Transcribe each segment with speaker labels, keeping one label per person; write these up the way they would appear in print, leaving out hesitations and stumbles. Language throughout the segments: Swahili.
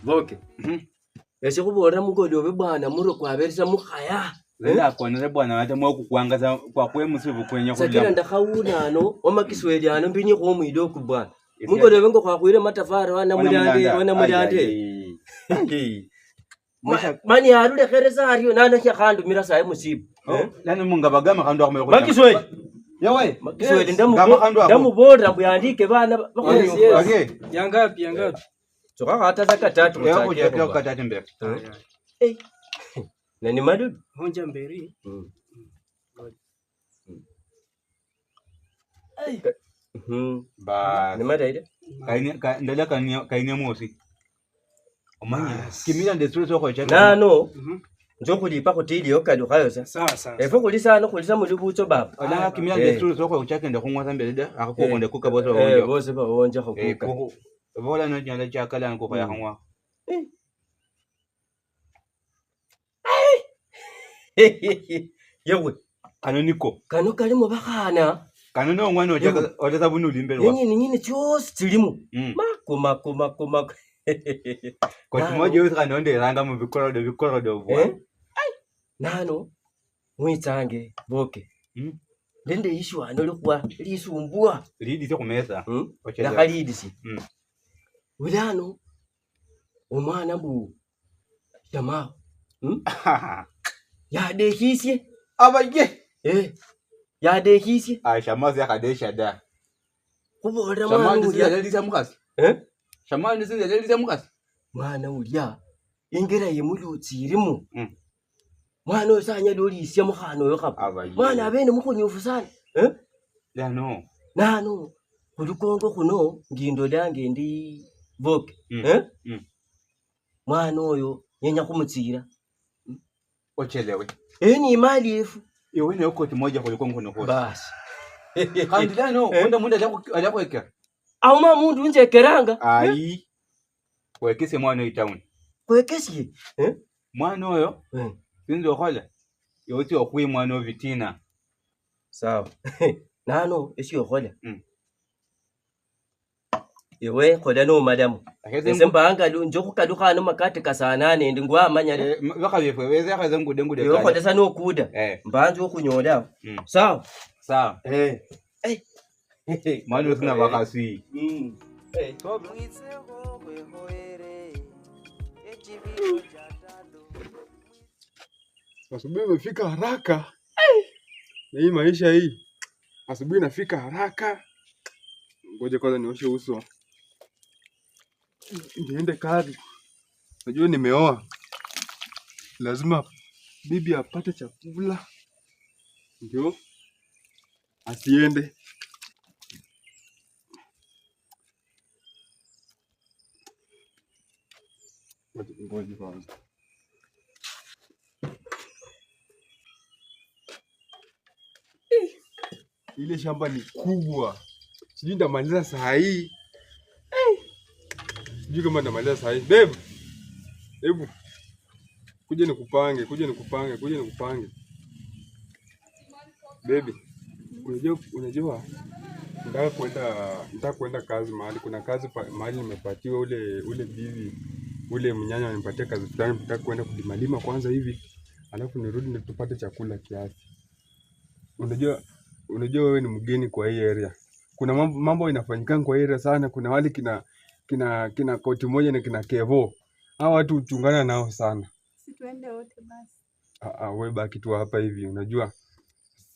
Speaker 1: Voke. Ese khubolera mukolobe bwana murwe kwaberesa mukhaya.
Speaker 2: Ndakonere bwana wate mwakukwanga sa kwakwe musibu kwenya
Speaker 1: Sakira
Speaker 2: khulya.
Speaker 1: ndakhawuna ano wamakisweli ano mbinyikho omwidoku bwana. Mukolobe ngo khwakhwire matafari wana mulande wana mulande. Mani arulekheresa aryo nano shakhandumira sayi musibu.
Speaker 2: Lani mungabagama khandu akhumenya.
Speaker 1: Makisweli.
Speaker 2: Yawe.
Speaker 1: Makisweli
Speaker 2: Gama khandu akho.
Speaker 1: ndamubolera mbu yandike bana
Speaker 2: Yes, yes. Okay.
Speaker 3: Yangapi yangapi?
Speaker 1: Tsokha sa katatu
Speaker 2: Yawe kujia katatu mbele.
Speaker 1: Eh. Na ni madudu.
Speaker 3: Honja mberi.
Speaker 2: Ba
Speaker 1: Ni madaida.
Speaker 2: kaini ndala kaini kaini mosi. Omanye kimila ndesule sokho cha.
Speaker 1: Nano nzokhulipa khutiliyo kalukhayo sa.
Speaker 3: Sawa sawa.
Speaker 1: Efwe khulisa ano khulisa mulubutso baba.
Speaker 2: Ola kimila ndesule sokho chakenda khungwa mbele da akhukonde kuka boso
Speaker 1: Eh,
Speaker 2: wonjo.
Speaker 1: bose bawonja
Speaker 2: Eh
Speaker 1: khukuka.
Speaker 2: kuku. Bola no nyala chakala nkukho ya khungwa.
Speaker 1: Yewe
Speaker 2: Kano niko.
Speaker 1: kano kalimo bakhana
Speaker 2: Kano no ngwana ocha ocha sabuni ulimbele wa.
Speaker 1: yenyini nyini tsosi tsilimo mako mako mako mako.
Speaker 2: Koti moja yosi kano nderanga mu bikorodo bikorodo bwa.
Speaker 1: Eh? Nano mwitsange boke lende issue ano likhuwa lisumbua
Speaker 2: Lidi se khumesa. Ocheza.
Speaker 1: lakhalidisi bulano omwana mbu shamawo yadekhisye
Speaker 2: Abaye.
Speaker 1: Eh, yadekhisye
Speaker 2: Ah shamazi yakadesha da.
Speaker 1: khubolera mwana
Speaker 2: Shamazi
Speaker 1: ulya
Speaker 2: ndisi mukhasi.
Speaker 1: Eh?
Speaker 2: Shamazi ndisi mukhasi.
Speaker 1: Mwana ulya ingela yemulutsi ilimo mwana oyo sanyala olisya mukhana oyo khaba
Speaker 2: Abaye.
Speaker 1: mwana abene mukhonyofu sana eh?
Speaker 2: Lano.
Speaker 1: Nano khulukongo khuno ngindolange ndi voke eh? Mwana oyo nyenya khumutsila
Speaker 2: Ochelewe.
Speaker 1: eni imali yefu
Speaker 2: Iwe ne koti moja kuliko ngono kosi.
Speaker 1: Basi.
Speaker 2: Kandi lano kwenda munda alyakwekera.
Speaker 1: Auma mundu unjekeranga.
Speaker 2: Ai. Kwekese mwana oyo town.
Speaker 1: Kwekesye eh?
Speaker 2: Mwana oyo sinzi okhola. Yoti okwi mwana ovitina.
Speaker 1: Sawa. Nano esyo okhola. Iwe khola no madamu. Ese mbanga nje khukalukha ano makati kasanane ndi ngwamanya.
Speaker 2: Bakhabefwe beze khaze ngude ngude.
Speaker 1: Iwe khola sa nokuda. Mbanza okhunyola. Sawa.
Speaker 2: Sawa.
Speaker 1: Eh. Eh.
Speaker 2: Mwana usina bakhasi.
Speaker 1: Eh.
Speaker 4: Asubuhi imefika haraka. Na hii maisha hii. Asubuhi inafika haraka. Ngoja kwanza nioshe uso. Niende kazi. Najua nimeoa. Lazima bibi apate chakula. Ndio. Asiende. Ngoja kwanza. Ile shamba ni kubwa. Sijui nitamaliza saa hii. Sijui kama nitamaliza saa hii. Babe. Hebu. Kuja nikupange, kuja nikupange, kuja nikupange. Baby. Unajua nataka kwenda kazi mahali. Kuna kazi mahali nimepatiwa ule bibi, ule mnyanya amenipatia kazi fulani, nataka kwenda kulimalima kwanza hivi. Alafu nirudi ndio tupate chakula kiasi. Unajua wewe ni mgeni kwa hii area. Kuna mambo inafanyika kwa hii area sana. Kuna wale kina koti moja na kina Kevo. Hao watu uchungana nao sana.
Speaker 5: Si tuende wote basi.
Speaker 4: Wewe baki tu hapa hivi, unajua.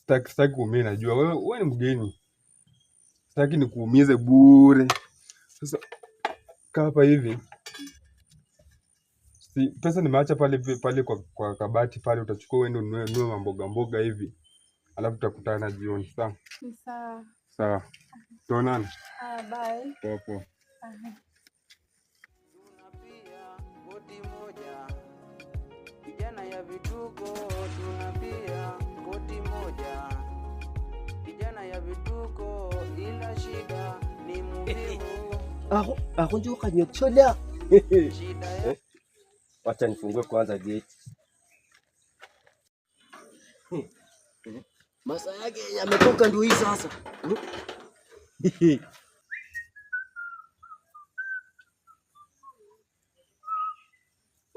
Speaker 4: Sitaki kuumia, najua. Wewe ni mgeni. Sitaki nikuumize bure. Sasa kaa hapa hivi. Si, pesa nimeacha pale kwa kabati pale, utachukua uende ununue mamboga mboga hivi. Alafu tutakutana jioni, sawa?
Speaker 5: Ni sawa.
Speaker 4: Sawa. Tuonane.
Speaker 5: Bye.
Speaker 4: Poa poa.
Speaker 6: Koti moja. Kijana ya vituko tunapia koti moja. Kijana ya vituko ila shida ni muhimu.
Speaker 1: Aho, aho ndio kanyochola.
Speaker 6: Shida ya
Speaker 1: Wacha nifungue kwanza gate. Masaa yake yametoka ndio hii sasa.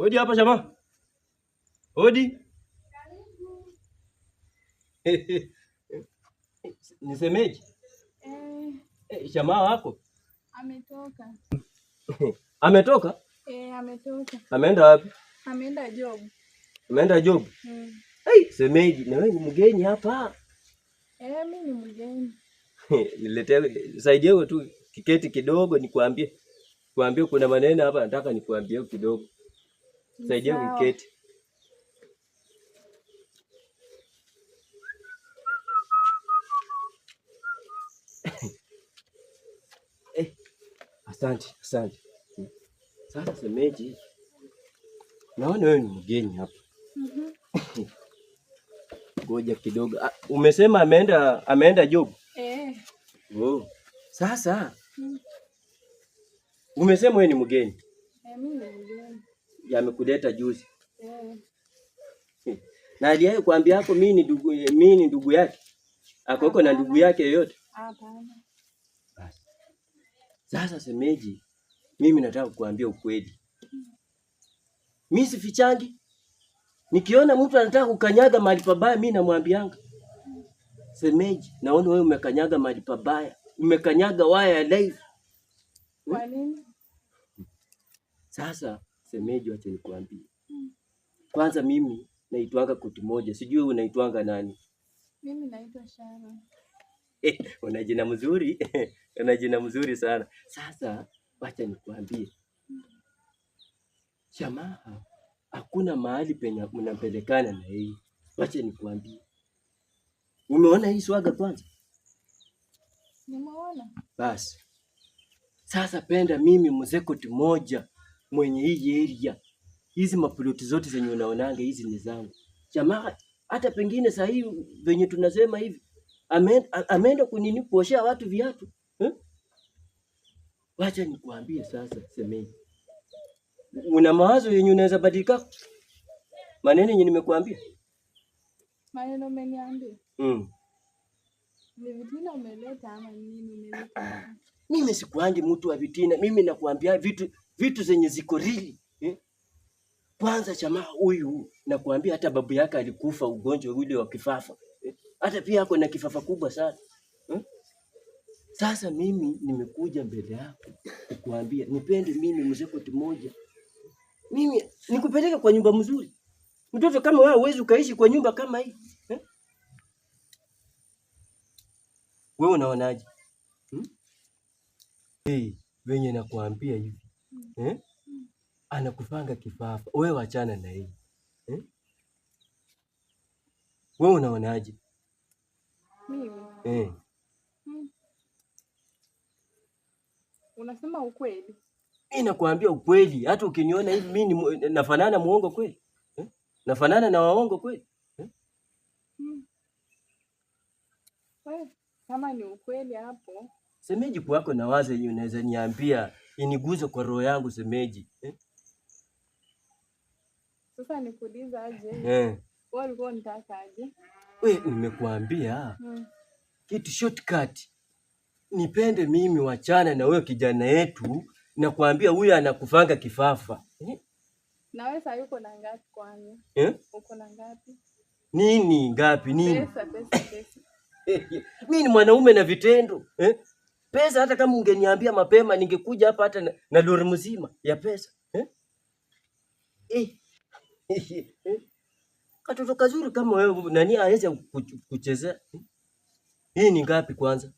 Speaker 1: Odi hapa jamaa. Odi. Nisemeje?
Speaker 5: Eh,
Speaker 1: Eh, jamaa wako
Speaker 5: ametoka.
Speaker 1: ametoka?
Speaker 5: Eh, ametoka.
Speaker 1: Ameenda wapi?
Speaker 5: Ameenda job.
Speaker 1: Ameenda job.
Speaker 5: Mm.
Speaker 1: Hey, semeji, na wewe ni mgeni hapa.
Speaker 5: Eh, mimi ni mgeni.
Speaker 1: Niletee, saidie tu kiketi kidogo nikuambie. Kuambie kuna maneno hapa nataka nikuambie kidogo.
Speaker 5: Ni
Speaker 1: Saidie
Speaker 5: sawa.
Speaker 1: kiketi. Eh, asante, asante. Sasa semeji, naona wewe ni mgeni hapa.
Speaker 5: Mhm.
Speaker 1: Ngoja kidogo. Ah, umesema ameenda job.
Speaker 5: Eh,
Speaker 1: Oh. Sasa
Speaker 5: mm.
Speaker 1: umesema wewe ni mgeni.
Speaker 5: Eh, mimi ni mgeni.
Speaker 1: Yamekuleta juzi.
Speaker 5: Eh,
Speaker 1: Na aliwahi kuambia yako mimi ni ndugu yake. Akoko na ndugu
Speaker 5: hapana.
Speaker 1: yake yoyote.
Speaker 5: Hapana.
Speaker 1: Basi. Sasa semeji, mimi nataka kukuambia ukweli. Mimi sifichangi. Nikiona mtu anataka kukanyaga mahali pabaya, mimi namwambianga. Semeji, naona wewe umekanyaga mahali pabaya. Umekanyaga waya ya life.
Speaker 5: Kwa nini?
Speaker 1: Sasa semeji, wacha nikuambie. Kwanza mimi naitwanga Koti Moja, sijui wewe unaitwanga nani?
Speaker 5: Mimi naitwa Sharon.
Speaker 1: Una jina mzuri, una jina mzuri sana. Sasa wacha nikuambie, jamaa, hakuna mahali penye mnapelekana na yeye. Wacha nikuambie, umeona hii swaga kwanza?
Speaker 5: Nimeona.
Speaker 1: Basi sasa penda mimi mzee Koti Moja mwenye hii area, hizi maploti zote zenye unaonanga hizi ni zangu. Jamaa, hata pengine saa hii venye tunasema hivi ameenda kunini kuoshea watu viatu eh? Wacha nikuambie sasa, semeji, una mawazo yenye unaweza badilika maneno yenye nimekuambia?
Speaker 5: Maneno umeniambia.
Speaker 1: Mm.
Speaker 5: Ni vitina umeleta ama nini umeleta?
Speaker 1: Mimi sikuangi mtu wa vitina, mimi nakuambia vitu zenye ziko rili eh? Kwanza jamaa huyu nakuambia, hata babu yake alikufa ugonjwa ule wa kifafa eh? Hata pia ako na kifafa kubwa sana eh? Sasa mimi nimekuja mbele yako kukuambia nipende mimi mzee Koti Moja, mimi nikupeleke kwa nyumba mzuri. Mtoto kama wewe huwezi ukaishi kwa nyumba kama hii eh? Wewe unaonaje? Hmm? Hey, venye nakuambia hivi eh? Anakufanga kifafa, wewe wachana na yeye eh? Wewe unaonaje?
Speaker 5: Mimi.
Speaker 1: Eh.
Speaker 5: Mm. Unasema ukweli?
Speaker 1: Mimi nakuambia ukweli, hata ukiniona hivi mimi nafanana muongo kweli? Eh? Nafanana na waongo kweli? Eh?
Speaker 5: Mm. We, kama ni ukweli hapo.
Speaker 1: Semeji kwako na wazo yenye unaweza niambia iniguze kwa roho yangu semeji. Eh?
Speaker 5: Sasa nikuuliza aje?
Speaker 1: Eh.
Speaker 5: Wewe ulikuwa unataka aje?
Speaker 1: We, nimekuambia
Speaker 5: Mm.
Speaker 1: kitu shortcut. Nipende mimi, wachana na wewe kijana yetu, nakwambia huyu anakufanga kifafa. Eh?
Speaker 5: Na wewe sasa uko na ngapi kwanza?
Speaker 1: Eh?
Speaker 5: Uko na ngapi?
Speaker 1: Nini ngapi nini?
Speaker 5: Pesa, pesa, pesa.
Speaker 1: Mimi ni mwanaume na vitendo eh? Pesa hata kama ungeniambia mapema ningekuja hapa hata na lori mzima ya pesa eh? Eh. Eh? Katoto kazuri kama wewe nani aweze kuchezea? Hii ni ngapi kwanza?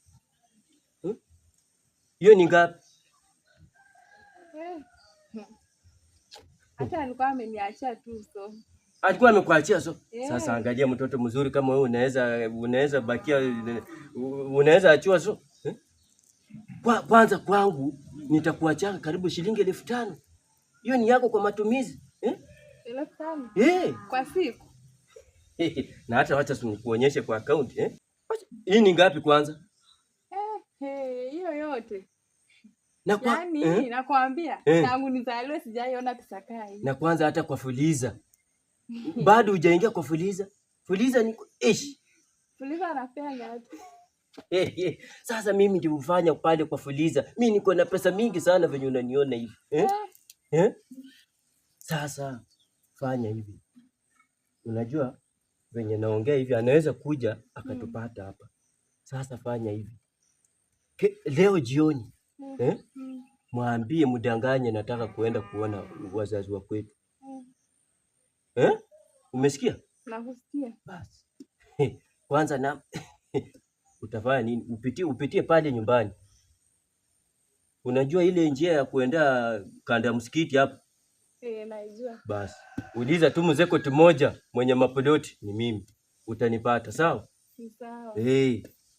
Speaker 1: Hiyo ni ngapi?
Speaker 5: Eh. Hata alikuwa ameniachia tu so.
Speaker 1: Alikuwa amekuachia so.
Speaker 5: Yeah.
Speaker 1: Sasa angalia mtoto mzuri kama wewe unaweza bakia, unaweza achiwa so. Eh? Kwanza kwangu nitakuachia karibu shilingi 5,000. Hiyo ni yako kwa matumizi. Eh?
Speaker 5: 5,000?
Speaker 1: Eh.
Speaker 5: Kwa siku.
Speaker 1: Na hata wacha nikuonyeshe kwa account eh? Hii ni ngapi kwanza?
Speaker 5: Hiyo yote.
Speaker 1: Na kwa,
Speaker 5: yaani nakwambia tangu nizaliwe sijaiona pesa kaa hii.
Speaker 1: Na kwanza hata kwa Fuliza. Bado hujaingia kwa Fuliza. Fuliza ni ish.
Speaker 5: Fuliza anapea ngapi?
Speaker 1: Sasa mimi ndio hufanya pale kwa Fuliza. Mimi niko na pesa mingi sana venye unaniona hivi. Eh? Eh? Sasa fanya hivi, unajua venye naongea hivi anaweza kuja akatupata hapa. Sasa fanya hivi, leo jioni eh? Mwambie, mdanganye, nataka kuenda kuona wazazi wa kwetu eh? Umesikia?
Speaker 5: Nakusikia.
Speaker 1: Basi kwanza na utafanya nini? Upitie pale nyumbani. Unajua ile njia ya kuenda kanda ya msikiti hapo?
Speaker 5: Naijua.
Speaker 1: Basi uliza tu mzee koti moja mwenye mapoloti ni mimi, utanipata sawa?
Speaker 5: Ni sawa.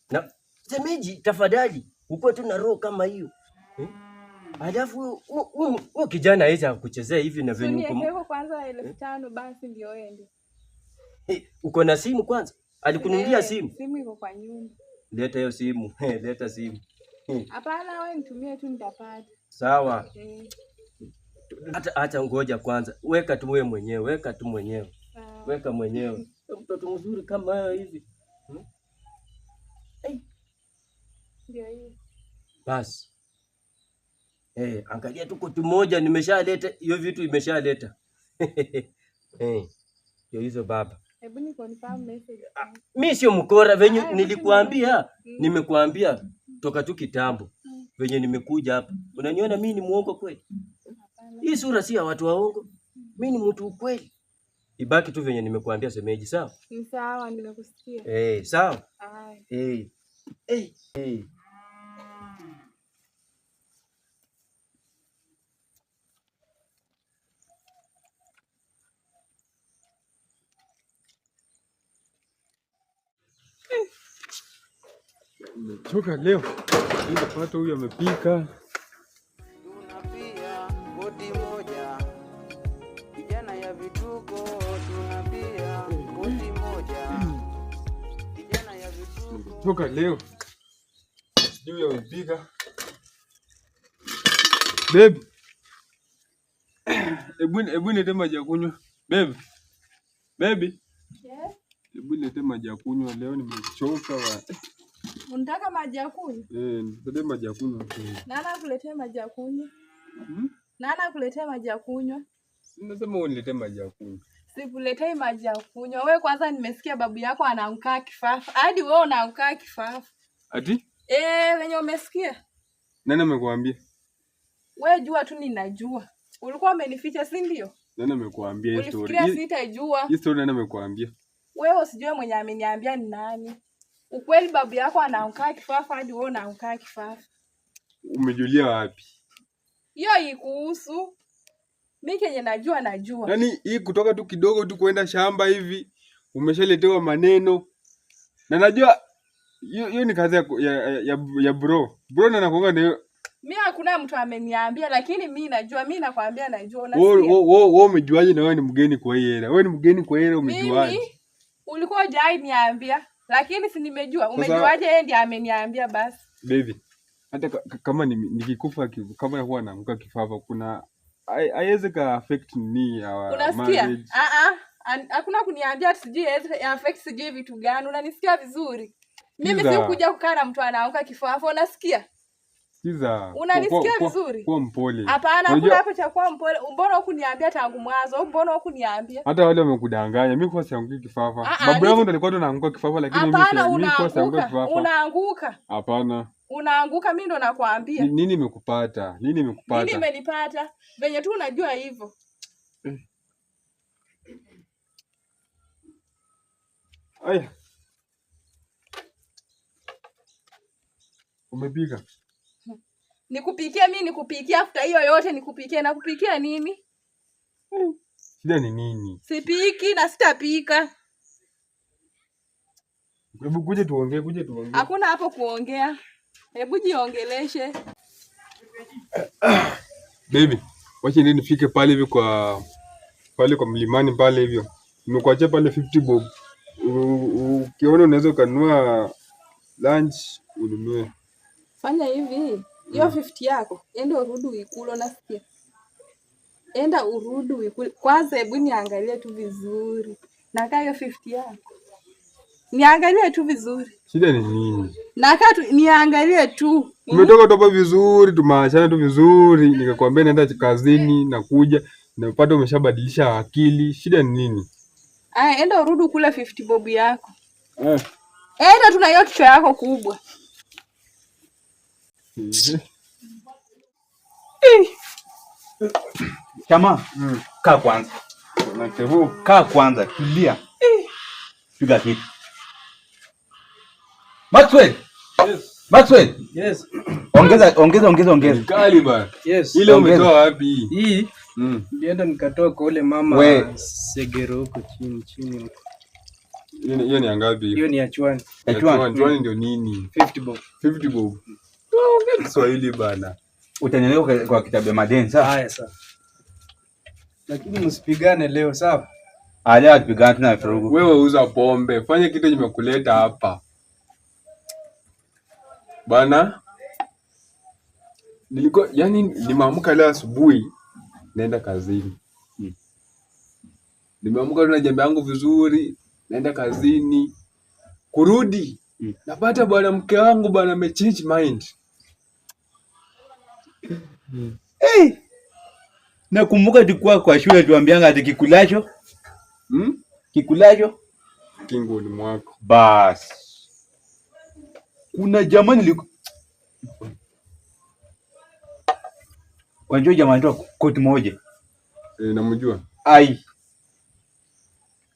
Speaker 1: Na semeji, tafadhali ukuwe tu na roho kama hiyo eh? Alafu huyo kijana hawezi akuchezea hivi na venye
Speaker 5: uko. Kwanza 5,000 basi ndio ende.
Speaker 1: Uko na simu kwanza? Alikununulia simu?
Speaker 5: Simu iko kwa nyumba.
Speaker 1: Leta hiyo simu. Leta simu.
Speaker 5: Hapana, wewe nitumie tu nitapata.
Speaker 1: Sawa. Hata ngoja kwanza. Weka tu wewe mwenyewe, weka tu mwenyewe. Weka mwenyewe. Mtoto mzuri kama wewe hivi.
Speaker 5: Ndio hiyo.
Speaker 1: Basi. Angalia tu koti moja nimeshaleta, hiyo vitu imeshaleta. Ndio hizo baba.
Speaker 5: Hebu ni confirm message.
Speaker 1: Mimi sio mkora venye nilikuambia, nimekuambia toka tu kitambo. Venye nimekuja hapa. Unaniona mimi ni muongo kweli? Hii sura si ya watu waongo. Mimi ni mtu ukweli. Ibaki tu venye nimekuambia semeji, sawa?
Speaker 5: Ni sawa, nimekusikia.
Speaker 1: Sawa.
Speaker 5: Haya.
Speaker 4: Nimechoka leo. Nilipata huyu amepika.
Speaker 6: Tunapia koti moja. Kijana ya vituko tunapia koti moja. Kijana ya vituko.
Speaker 4: Nimechoka leo. Sijui amepika. Babe. Hebu nilete maji ya kunywa. Babe. Baby.
Speaker 5: Yes.
Speaker 4: Hebu nilete maji ya kunywa leo, nimechoka wa.
Speaker 5: Unataka maji ya kunywa?
Speaker 4: Nilete maji ya kunywa.
Speaker 5: Nani akuletee maji ya kunywa? Nani akuletee maji ya kunywa?
Speaker 4: Nasema uniletee maji ya kunywa.
Speaker 5: Sikuletei maji ya kunywa. Wewe kwanza nimesikia babu yako anaanguka kifafa. Hadi wewe unaanguka kifafa.
Speaker 4: Ati?
Speaker 5: Wenye umesikia?
Speaker 4: Nani amekuambia?
Speaker 5: Wewe jua tu ninajua. Ulikuwa umenificha, si ndio?
Speaker 4: Nani amekuambia hii story?
Speaker 5: Ulifikiria sitajua.
Speaker 4: Hii story nani amekuambia?
Speaker 5: Wewe usijue mwenye ameniambia ni nani. Ukweli babu yako anaanguka kifafa hadi wewe unaanguka kifafa.
Speaker 4: Umejulia wapi?
Speaker 5: Hiyo ikuhusu. Mimi kenye najua najua.
Speaker 4: Yaani hii kutoka tu kidogo tu kwenda shamba hivi umeshaletewa maneno. Na najua hiyo ni kazi ya bro. Bro na nakuanga ndio.
Speaker 5: Mimi hakuna mtu ameniambia, lakini mimi najua, mimi nakwambia najua. Unasikia?
Speaker 4: Wewe umejuaje na wewe ni mgeni kwa hii era? Wewe ni mgeni kwa hii era, umejuaje?
Speaker 5: Mimi ulikuwa hujai niambia, lakini si nimejua. Umejuaje yeye ndiye ameniambia basi?
Speaker 4: Baby, hata kama nikikufa kama huwa naanguka kifafa, kuna haiwezi ka affect ni our
Speaker 5: Unasikia?
Speaker 4: marriage.
Speaker 5: Hakuna kuniambia sijui affect sijui vitu gani. Unanisikia vizuri? Mimi sikuja kukaa na mtu anaanguka kifafa, unasikia?
Speaker 4: Sikiza.
Speaker 5: Unanisikia vizuri?
Speaker 4: Kuwa mpole.
Speaker 5: Hapana, hakuna hapo cha kuwa mpole. Mbona hukuniambia tangu mwanzo? Mbona hukuniambia?
Speaker 4: Hata wale wamekudanganya. Mimi kwa sianguki kifafa. Babu yangu ndo alikuwa tu anaanguka kifafa, lakini mimi kwa sianguki kifafa.
Speaker 5: Unaanguka.
Speaker 4: Hapana.
Speaker 5: Unaanguka, mimi ndo nakwambia.
Speaker 4: Nini imekupata? Nini imekupata?
Speaker 5: Nini imenipata? Venye tu unajua hivyo.
Speaker 4: Aya. Umepika?
Speaker 5: Nikupikie mimi, nikupikie after hiyo yote nikupikie. Nakupikia nini?
Speaker 4: Shida ni nini?
Speaker 5: Sipiki na sitapika.
Speaker 4: Hebu kuja tuongee, kuja tuongee.
Speaker 5: Hakuna hapo kuongea. Hebu jiongeleshe.
Speaker 4: Baby, wacha nini nifike pale hivi kwa pale kwa mlimani pale hivyo. Nimekuachia pale 50 bob. Ukiona unaweza ukanunua lunch ununue.
Speaker 5: Fanya hivi, hiyo 50 yako, enda urudi uikule, unasikia? Enda urudi uikule. Kwanza hebu niangalie tu vizuri. Nakaa hiyo 50 yako. Niangalie tu vizuri.
Speaker 4: Shida ni nini?
Speaker 5: Nakaa tu niangalie tu.
Speaker 4: Tumetoka topa vizuri, tumeachana tu vizuri, nikakwambia naenda kazini nakuja. Napata umeshabadilisha akili. Shida ni nini?
Speaker 5: Aya, enda urudi kula 50 bob yako. Enda tuna hiyo kichwa yako kubwa.
Speaker 2: Chama, kaa kwanza. Kaa kwanza, tulia. Piga kitu. Maxwell.
Speaker 3: Yes.
Speaker 2: Maxwell.
Speaker 3: Yes.
Speaker 2: Ongeza ongeza ongeza ongeza.
Speaker 4: Kali bana.
Speaker 3: Yes.
Speaker 4: Ile umetoa wapi?
Speaker 3: Hii nilienda nikatoa kwa ule mama
Speaker 2: We.
Speaker 3: Segero huko chini chini huko.
Speaker 4: Hiyo ni ngapi?
Speaker 3: Hiyo ni ya chwani.
Speaker 2: Ya chwani.
Speaker 4: Chwani ndio nini?
Speaker 3: 50 bob.
Speaker 4: 50 bob. Kiswahili bana.
Speaker 2: Utanielewa kwa kitabu ya madeni sawa?
Speaker 3: Haya sawa. Lakini msipigane leo sawa?
Speaker 2: Alia tupigane tuna vurugu.
Speaker 4: Wewe uza pombe, fanya kitu kimekuleta hapa. Bana, nilikuwa yani nimeamka leo asubuhi naenda kazini. Nimeamka tu na jembe yangu vizuri, naenda kazini. Kurudi napata bwana mke wangu bwana amechange mind.
Speaker 2: Hey! Nakumbuka tulikuwa kwa shule tuambianga ati kikulacho, Kikulacho
Speaker 4: Kingoni mwako.
Speaker 2: Bas. Kuna jamani niliku... Wanjua jamani tu koti moja.
Speaker 4: Namjua.
Speaker 2: Ai.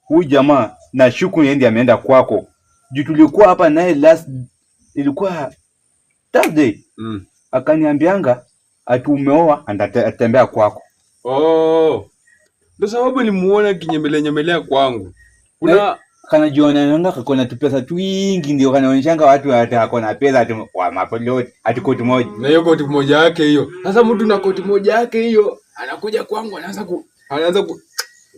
Speaker 2: Huyu jamaa na shuku yeye ndiye ameenda kwako. Juu tulikuwa hapa naye last ilikuwa Thursday. Akaniambianga ati umeoa atatembea kwako.
Speaker 4: Oh. Ndio sababu nilimuona kinyemelea nyemelea kwangu. Kuna
Speaker 2: kanajiona nanga kakona tu pesa twingi ndio kanaonyeshanga watu ati akona pesa ati kwa mapoloti ati koti moja.
Speaker 4: Na hiyo koti moja yake hiyo. Sasa mtu na koti moja yake hiyo anakuja kwangu anaanza ku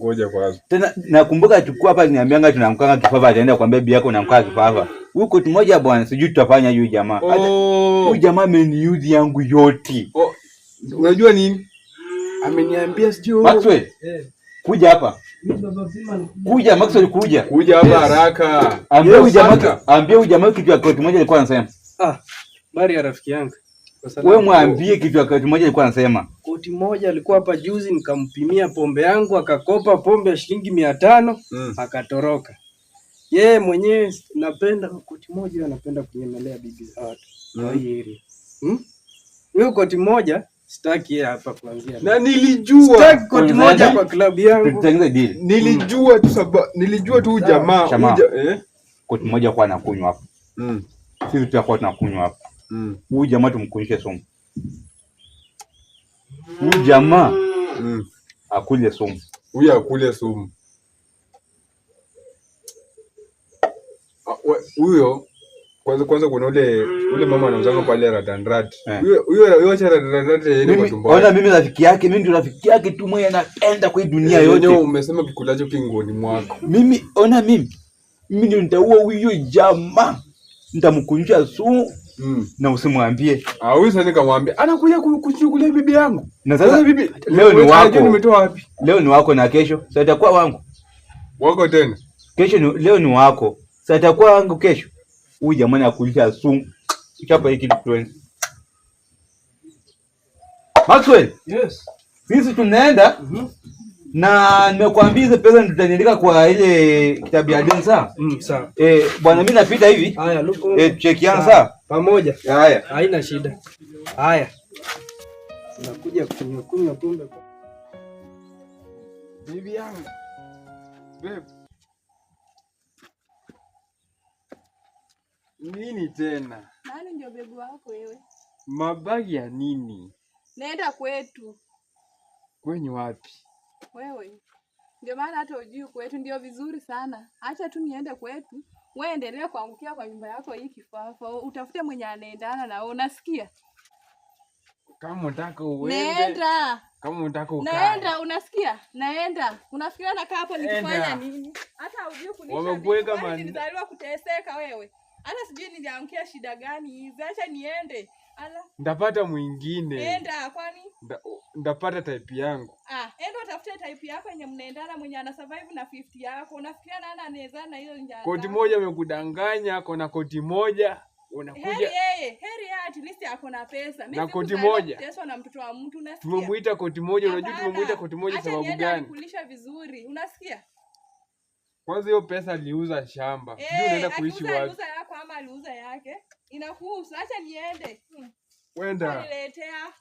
Speaker 4: ngoja kwanza.
Speaker 2: Tena nakumbuka tukua hapa niambianga tunamkanga kifafa ataenda kuambia bibi yako unamkanga kifafa. Huyu koti moja bwana sijui tutafanya huyu jamaa. Huyu jamaa ameniudhi yangu yote.
Speaker 4: Oh, unajua nini? Ameniambia sijui.
Speaker 2: Maxwell. Kuja hapa. Kuja Maxwell kuja.
Speaker 4: Kuja hapa haraka.
Speaker 2: Ambia huyu jamaa, ambia huyu jamaa kitu ya koti moja alikuwa anasema.
Speaker 3: Ah, bari ya rafiki yangu.
Speaker 2: Wewe mwambie kitu ya koti moja alikuwa anasema.
Speaker 3: Koti moja alikuwa hapa juzi nikampimia pombe yangu akakopa pombe ya shilingi 500 akatoroka. Yeye mwenyewe napenda koti moja anapenda kunyemelea bibi za watu. Kwa hiyo area. Huyo koti moja sitaki yeye hapa kuanzia.
Speaker 4: Na nilijua
Speaker 3: sitaki koti moja kwa klabu yangu.
Speaker 2: Tutengeneze deal.
Speaker 4: Nilijua tu sababu nilijua tu jamaa
Speaker 2: Koti moja kwa anakunywa hapa. Sisi tutakuwa tunakunywa hapa. Huyu jamaa tumkunyishe sumu. Huyu jamaa akule sumu.
Speaker 4: Huyu akule sumu. Huyo kwanza kuna ule mama anauzanga pale Ratanrat. Huyo acha Ratanrat yeye kwa tumbo.
Speaker 2: Ona mimi rafiki yake, mimi ndio rafiki yake tu mwenye anapenda kwa dunia yote.
Speaker 4: Wewe umesema kikulacho kingoni mwako.
Speaker 2: Mimi ona mimi. Mimi ndio nitaua huyo jamaa. Nitamkunja sumu. Na usimwambie.
Speaker 4: Ah, huyu sasa nikamwambia anakuja kuchukulia bibi yangu.
Speaker 2: Na sasa
Speaker 4: bibi
Speaker 2: leo ni wako.
Speaker 4: Nimetoa wapi?
Speaker 2: Leo ni wako na kesho. Sasa itakuwa wangu.
Speaker 4: Wako tena.
Speaker 2: Kesho ni leo ni wako. Sasa itakuwa wangu kesho. Huyu jamani akulisha sumu. Chapa hiki kitu. Maxwell.
Speaker 3: Yes.
Speaker 2: Sisi tunaenda. Na nimekuambia hizo pesa tutaniandika kwa ile kitabu ya deni sawa?
Speaker 3: Sawa.
Speaker 2: Bwana mimi napita hivi.
Speaker 3: Haya, luko.
Speaker 2: Tuchekiana sawa?
Speaker 3: Pamoja.
Speaker 2: Haya.
Speaker 3: Haina shida. Haya. Tunakuja kunywa pombe.
Speaker 4: Bibi yangu. Babe. Nini tena?
Speaker 5: Nani ndio bebu wako wewe?
Speaker 4: Mabagi ya nini?
Speaker 5: Nenda kwetu.
Speaker 4: Kwenye wapi?
Speaker 5: Wewe. Ndio maana hata hujui kwetu ndio vizuri sana. Acha tu niende kwetu. Wewe endelea kuangukia kwa nyumba yako hii kifafa. Utafute mwenye anaendana na wewe, unasikia?
Speaker 4: Kama unataka uende.
Speaker 5: Naenda.
Speaker 4: Kama unataka ukae.
Speaker 5: Naenda, unasikia? Naenda. Unafikiria nakaa hapo nikifanya nini? Hata hujui kunisha.
Speaker 4: Wamekuweka man.
Speaker 5: Nilizaliwa kuteseka wewe. Hata sijui niliangukia shida gani hizi. Acha niende. Ala.
Speaker 4: Ndapata mwingine.
Speaker 5: Enda kwani?
Speaker 4: Ndapata type yangu.
Speaker 5: Ah, enda utafute type yako yenye mnaendana, mwenye ana survive na 50 yako. Unafikiria nani anaweza na hiyo njaa?
Speaker 4: Koti moja amekudanganya, kona koti moja. Unakuja
Speaker 5: Heri yeye, heri yeye at least ako na pesa. Mimi
Speaker 4: Na koti
Speaker 5: sikuzaliwa
Speaker 4: moja.
Speaker 5: kuteswa na mtoto wa mtu, unasikia?
Speaker 4: Tumemuita koti moja, unajua
Speaker 5: Hapana.
Speaker 4: tumemuita koti moja
Speaker 5: Acha
Speaker 4: sababu
Speaker 5: niende
Speaker 4: gani?
Speaker 5: alikulisha vizuri, unasikia?
Speaker 4: Kwanza hiyo pesa aliuza shamba. Sijui
Speaker 5: Eh,
Speaker 4: unaenda kuishi
Speaker 5: akiuza
Speaker 4: wapi.
Speaker 5: aliuza yako ama aliuza yake. Inakuhusu, acha niende.
Speaker 4: Wenda.
Speaker 5: Niletea.